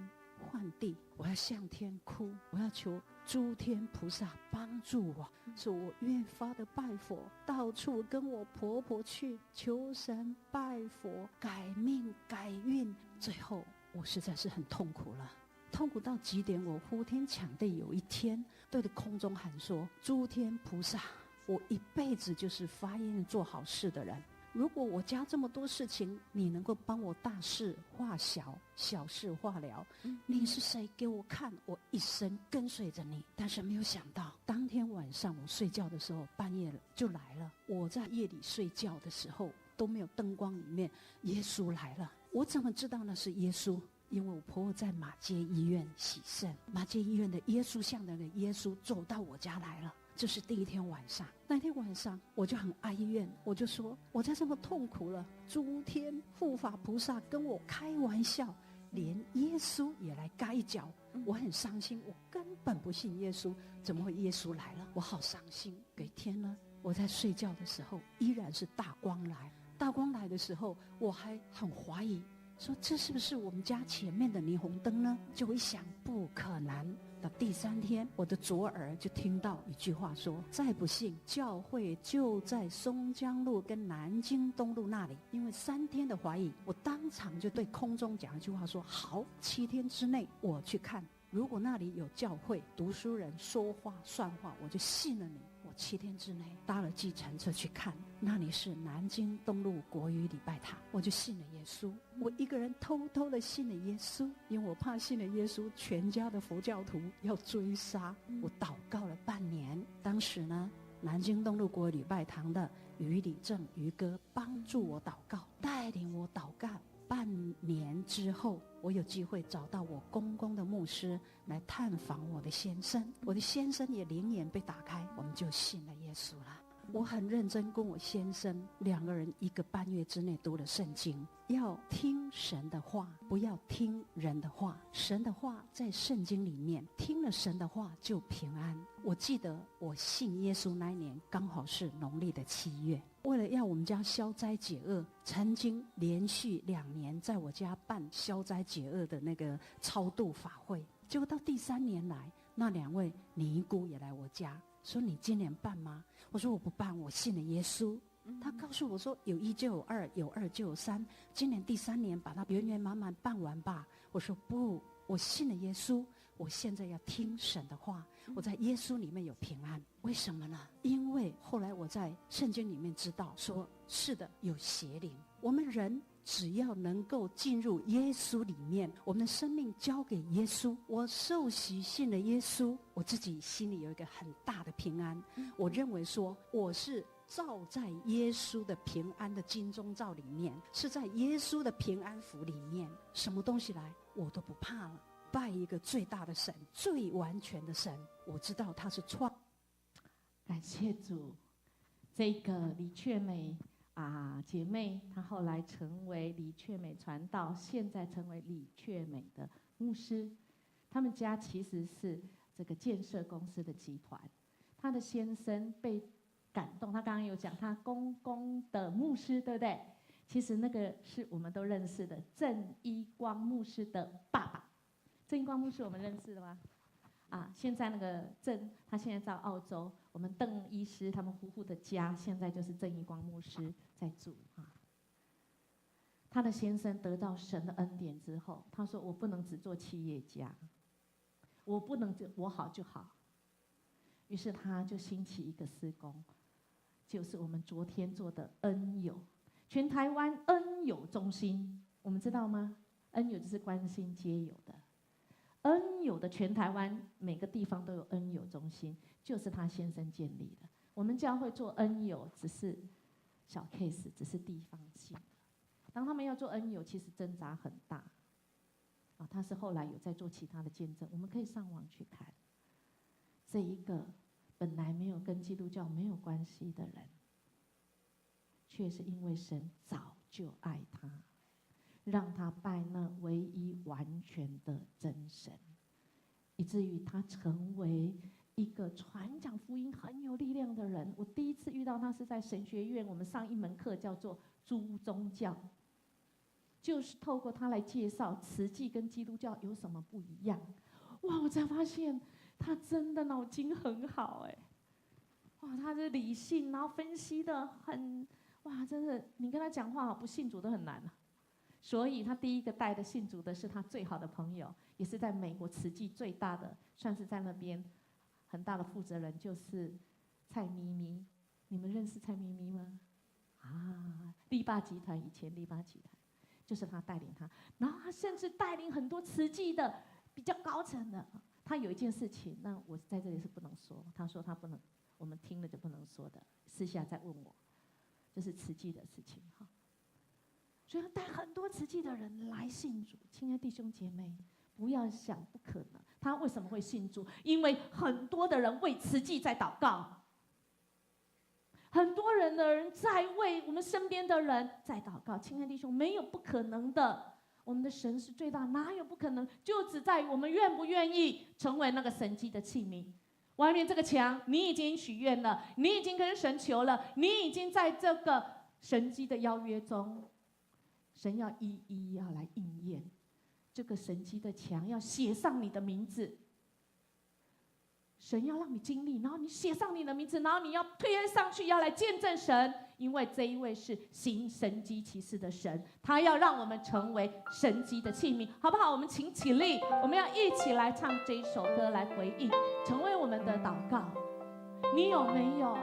喚地，我要向天哭，我要求諸天菩薩幫助我。所以我越發的拜佛，到處跟我婆婆去求神拜佛，改命改運。最後我實在是很痛苦了，痛苦到極點。我呼天搶地，有一天對着空中喊說：“諸天菩薩，我一輩子就是發願做好事的人。如果我家這麼多事情，你能夠幫我大事化小，小事化了，你是誰？給我看，我一生跟隨着你。”但是沒有想到，當天晚上我睡覺的時候，半夜就來了。我在夜裡睡覺的時候都沒有燈光裡面，耶穌來了。我怎麼知道那是耶穌？因為我婆婆在馬偕醫院洗腎，馬偕醫院的耶穌像的那個耶穌走到我家來了。這是第一天晚上，那天晚上我就很哀怨，我就說我在這麼痛苦了，諸天護法菩薩跟我開玩笑，連耶穌也來軋一腳，我很傷心，我根本不信耶穌，怎麼會耶穌來了？我好傷心。隔天呢，我在睡覺的時候依然是大光來，大光來的時候，我還很懷疑。說這是不是我們家前面的霓虹燈呢？就一想，不可能。到第三天，我的左耳就聽到一句話說：再不信，教會就在松江路跟南京東路那裡。因為3天的懷疑，我當場就對空中講一句話說：好，7天之內我去看，如果那裡有教會，讀書人說話算話，我就信了你。我七天之內搭了計程車去看，那裡是南京東路國語禮拜堂，我就信了耶穌。我一個人偷偷的信了耶穌，因為我怕信了耶穌，全家的佛教徒要追殺。我禱告了半年，當時呢，南京東路國語禮拜堂的余禮正余哥幫助我禱告，帶領我禱告。半年之後，我有機會找到我公公的牧師來探訪我的先生，我的先生也靈眼被打開，我們就信了耶穌了。我很認真跟我先生兩個人一個半月之內讀了聖經，要聽神的話，不要聽人的話。神的話在聖經裡面，聽了神的話就平安。我記得我信耶穌那一年，剛好是農曆的7月。為了要我們家消災解厄，曾經連續2年在我家辦消災解厄的那個超度法會。結果到第三年來，那兩位尼姑也來我家，說：“你今年辦嗎？”我說：“我不辦，我信了耶穌。”他告訴我說：“有一就有二，有二就有三。今年第三年把它圓圓滿滿辦完吧。”我說：“不，我信了耶穌，我現在要聽神的話。我在耶穌裡面有平安。為什麼呢？因為後來我在聖經裡面知道，說是的，有邪靈。我們人只要能夠進入耶穌裡面，我們的生命交給耶穌，我受洗信了耶穌，我自己心裡有一個很大的平安。我認為說我是罩在耶穌的平安的金鐘罩裡面，是在耶穌的平安符裡面，什麼東西來我都不怕了。拜一個最大的神，最完全的神，我知道他是創。感謝主，這個李雀美啊姐妹，她後來成為李雀美傳道，現在成為李雀美的牧師。他們家其實是這個建設公司的集團。她的先生被感動，他剛剛有講他公公的牧師，對不對？其實那個是我們都認識的鄭一光牧師的爸爸。鄭一光牧師我們認識的嗎？啊，現在那個鄭，他現在在澳洲。我們鄧醫師他們夫婦的家，現在就是鄭一光牧師在住啊。他的先生得到神的恩典之後，他說：“我不能只做企業家，我不能就我好就好。”於是他就興起一個事工，就是我們昨天做的恩友，全台灣恩友中心，我們知道嗎？恩友就是關心街友的。恩友的全台灣每個地方都有恩友中心，就是他先生建立的。我們教會做恩友只是小 case，只是地方性的。當他們要做恩友，其實掙扎很大。啊，他是後來有在做其他的見證，我們可以上網去看。這一個本來沒有跟基督教沒有關係的人，卻是因為神早就愛他，讓他拜那唯一完全的真神，以至於他成為一個傳講福音很有力量的人。我第一次遇到他是在神學院，我們上一門課叫做諸宗教，就是透過他來介紹慈濟跟基督教有什麼不一樣。哇！我才發現他真的腦筋很好哎，哇！他是理性，然後分析的很，哇！真的，你跟他講話不信主都很難啊。所以他第一個帶的信主的是他最好的朋友，也是在美國慈濟最大的，算是在那邊很大的負責人，就是蔡咪咪。你們認識蔡咪咪嗎？啊，力霸集團以前力霸集團，就是他帶領他，然後他甚至帶領很多慈濟的比較高層的。他有一件事情，那我在這裡是不能說。他說他不能，我們聽了就不能說的，私下再問我，就是慈濟的事情哈。所以他帶很多慈濟的人來信主，親愛弟兄姐妹，不要想不可能。他為什麼會信主？因為很多的人為慈濟在禱告，很多人的人在為我們身邊的人在禱告。親愛弟兄，沒有不可能的。我們的神是最大，哪有不可能？就只在於我們願不願意成為那個神蹟的器皿。外面這個牆，你已經許願了，你已經跟神求了，你已經在這個神蹟的邀約中。神要一一要來應驗這個神蹟的牆，要寫上你的名字。神要讓你經歷，然後你寫上你的名字，然後你要貼上去，要來見證神，因為這一位是行神蹟奇事的神，他要讓我們成為神蹟的器皿，好不好？我們請起立，我們要一起來唱這一首歌來回應，成為我們的禱告。你有沒有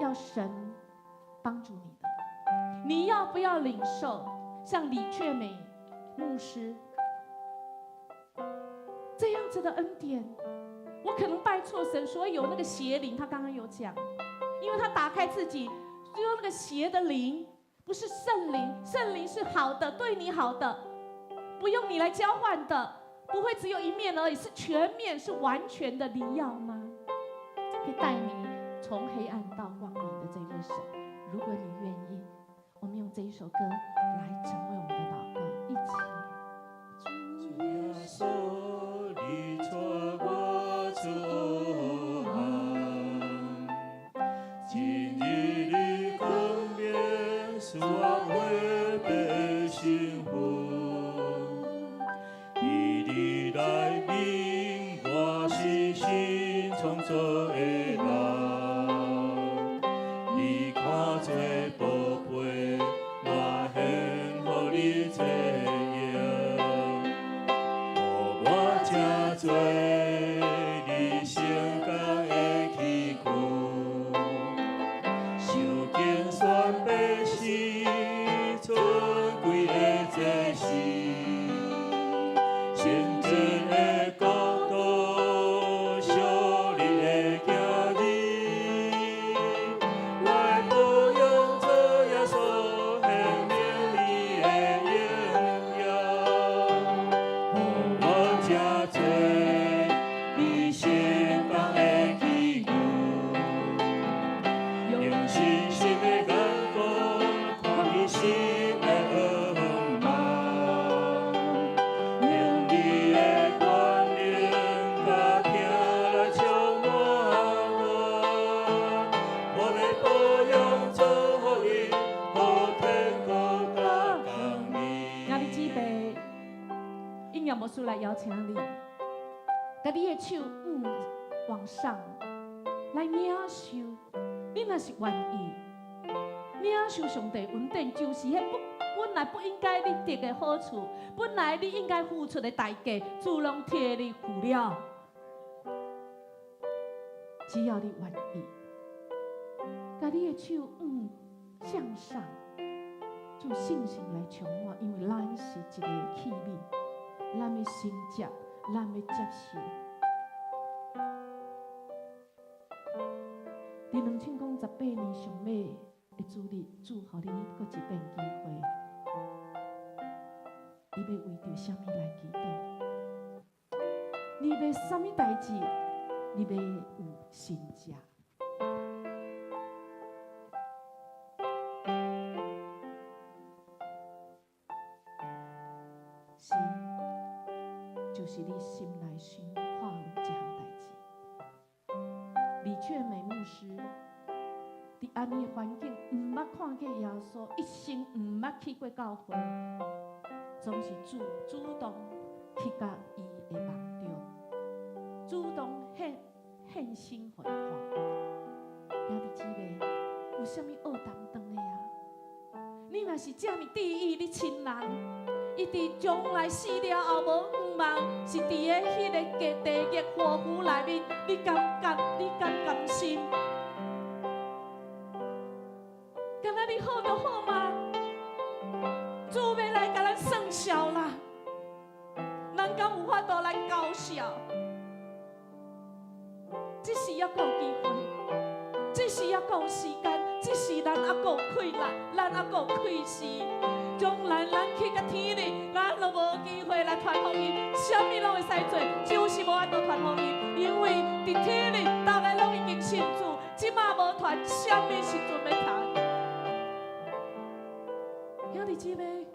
要神幫助你的？你要不要領受像李卻美牧師這樣子的恩典？我可能拜錯神，所以有那個邪靈。他剛剛有講，因為他打開自己，就用那個邪的靈，不是聖靈。聖靈是好的，對你好的，不用你來交換的，不會只有一面而已，是全面，是完全的。你要嗎？可以帶你從黑暗到光明的這位神，如果你願意，我們用這一首歌來成為我們的禱告，一起。主耶穌，你帶我出黑暗，進入你光明，使我改變身份。佇你內面，我是新創造的人。你看做寶貝，我獻予你這樣，予我成做你聖工的器具，受揀選百姓，尊貴的祭司，聖潔的國度，屬你的兒女，來褒揚主耶穌，顯明你的榮耀，予我成做你聖工的器具，用信心的眼光看見新的願望，用你的權能佮疼來充滿我，我欲褒揚主福音，予天國佮降臨。兄弟姊妹，應驗牧師來邀請你，共你的手往上來領受。你若是願意領受上帝恩典，就是彼不本來不應該你得的好處，本來你應該付出的代價，主攏替你付了。只要你願意，共你的手向上，做信心來充滿，因為咱是一個器皿，咱欲承接，咱欲接受。佇2018年上尾的主日，主予你閣一遍機會，你欲為著啥物來祈禱？你欲啥物代誌？你欲有承接？是，就是你心內想看有這項代誌。李卻美牧師佇按呢的環境，毋捌看過耶穌，一生毋捌去過教會，總是主主動去佮伊的夢中，主動獻身予伊看。兄弟姊妹，有啥物僫擔當的啊？你若是這麼佇意你親人，伊佇將來死了後無向望，是佇个彼个地獄火湖內面，你敢甘？你敢甘心？敢若你好就好嗎？主欲來共咱算數啦，咱敢有法度來交涉？這時猶閣有機會，這時猶閣有時間，這時咱猶閣有氣力，咱猶閣有氣勢。將來咱去到天裡，咱就無機會來傳福音，啥物攏會使做，就是無法度傳福音，因為佇天裡，逐家攏已經信主，這馬無傳，啥物時陣欲傳？兄弟姊妹，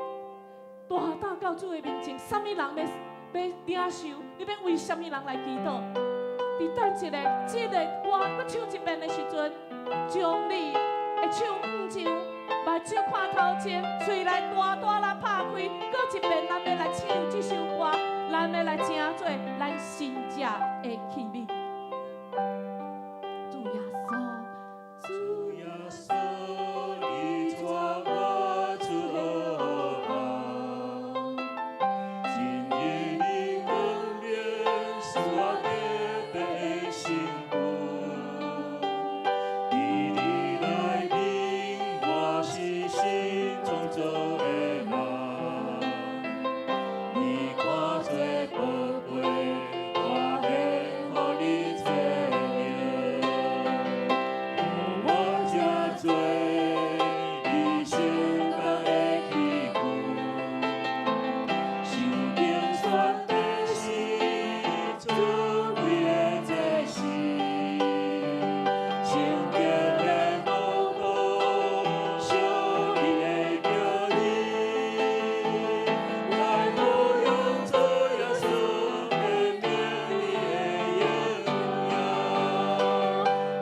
大膽到主的面前，啥物人欲領受？你欲為啥物人來祈禱？佇等一下，這个歌閣唱一遍的時陣，將你的手向上。目睭看頭前，喙內大大力拍開，閣一遍，咱欲來唱這首歌，咱欲來成做咱神蹟的器皿。主耶穌，主耶穌，你帶我出黑暗，進入你光明，使我得得新婦。佇你內面，我是新創造的人，你看做寶貝，我獻予你冊用。予我成做你聖工的器具，受敬選的是尊貴的祭司，聖潔的國度，屬你的兒女，來褒揚主耶穌，顯明你的榮耀。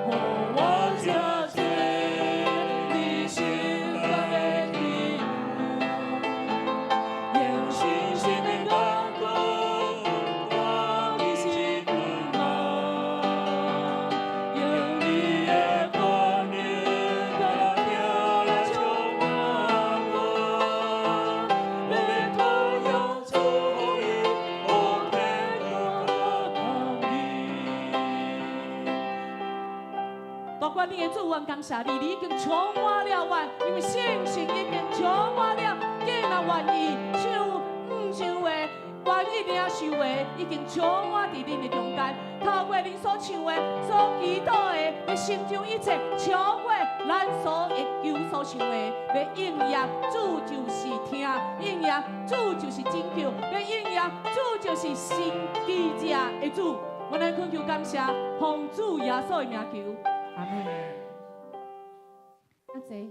予我成做你聖工的器具，用信心的眼光，看你是君王，用你的權能來聽來充滿我，欲傳揚主福音，予天國降臨。大管理的主，阮感謝你，你已經充滿了阮，因為聖神已經充滿了，囝若願意唱毋唱的，願意領受的，已經充滿佇恁的中間。透過恁所唱的、所祈禱的，欲成就一切，超過咱所會求所想的，欲應驗主就是聽，應驗主就是拯救，欲應驗主就是神奇蹟的主。阮來懇求感謝，奉主耶穌的名求，阿們。阿姐。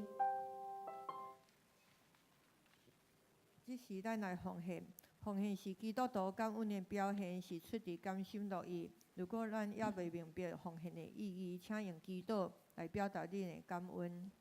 這時咱來奉獻，奉獻是基督徒感恩的表現，是出自甘心樂意。如果咱猶未明白奉獻的意義，請用祈禱來表達恁的感恩。